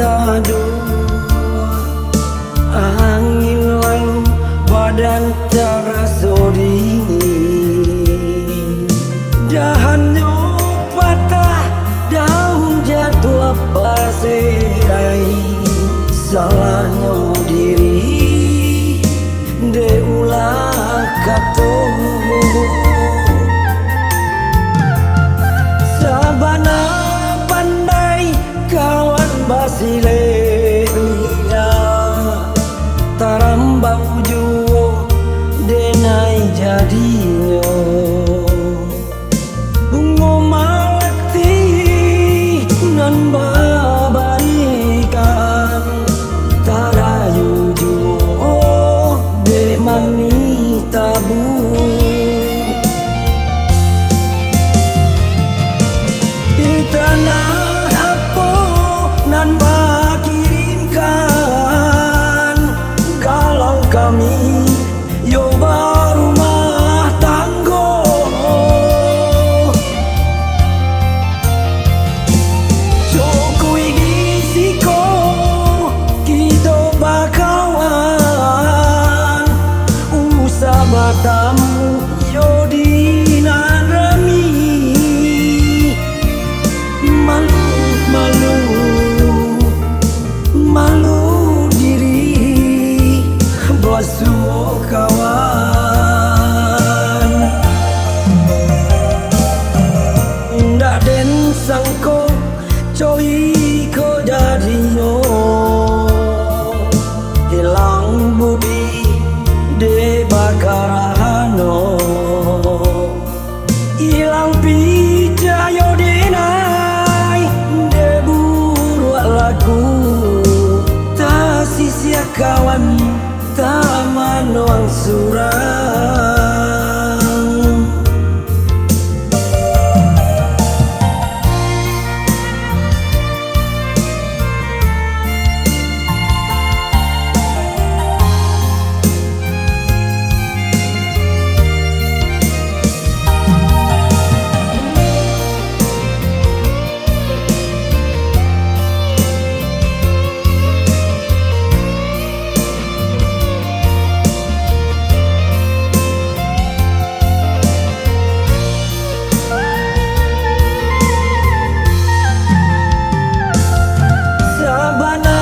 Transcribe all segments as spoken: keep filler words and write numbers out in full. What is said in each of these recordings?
Aduh, angin lalu, badan taraso dingin. Dahannyo patah, daun jatuah basirai. Salahnyo diri, dek ulah kato. Sabana pandai kawan basilek lidah, tarambau juo denai jadinyo. Bungo malati nan babarikan, tarayu juo dek manih tabu. Di tanah apo nan bakirimkan, kalau kami yo barumah tanggo. Cukuik di siko kito bakawan, usah batamu yo di nan rami. Malu, malu, malu diri, basuo kawan. Indak den sangko, co iko jadinyo. Ilang budi dek bakarano. Ilang picayo denai, dek buruak laku, tasisiah kawan, tamanoang surang. Sabana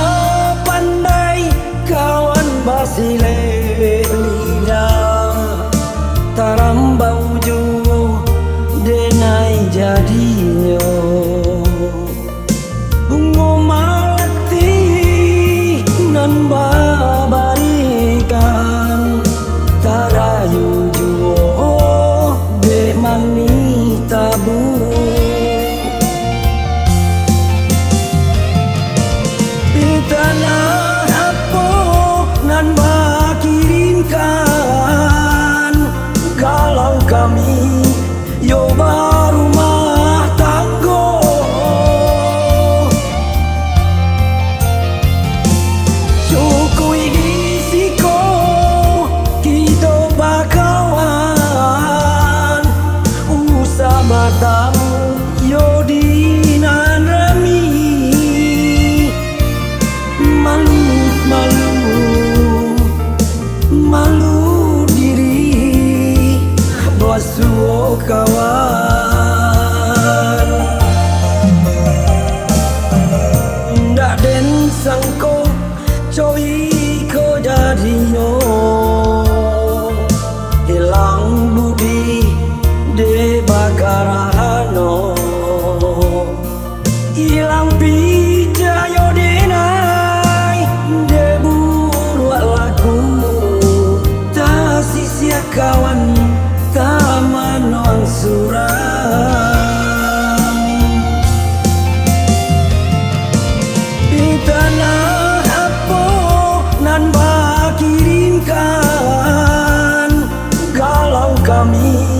pandai kawan basilek lidah, tarambau juo denai jadinyo. Bungo malati nan babarikan, tarayu juo dek manih tabu. Di tanah apo nan bakirimkan, kalau kami yo barumah tanggo. Cukuik di siko kito bakawan, usah batamu yo di nan rami. Malu, malu, malu diri, basuo kawan. Ndak den sangko, co iko jadinyo. Ilang budi dek bakarano. Ilang picayo denai, dek buruak laku, tasisiah kawan, tamanoang surang. Di tanah apo nan bakirimkan, kalau kami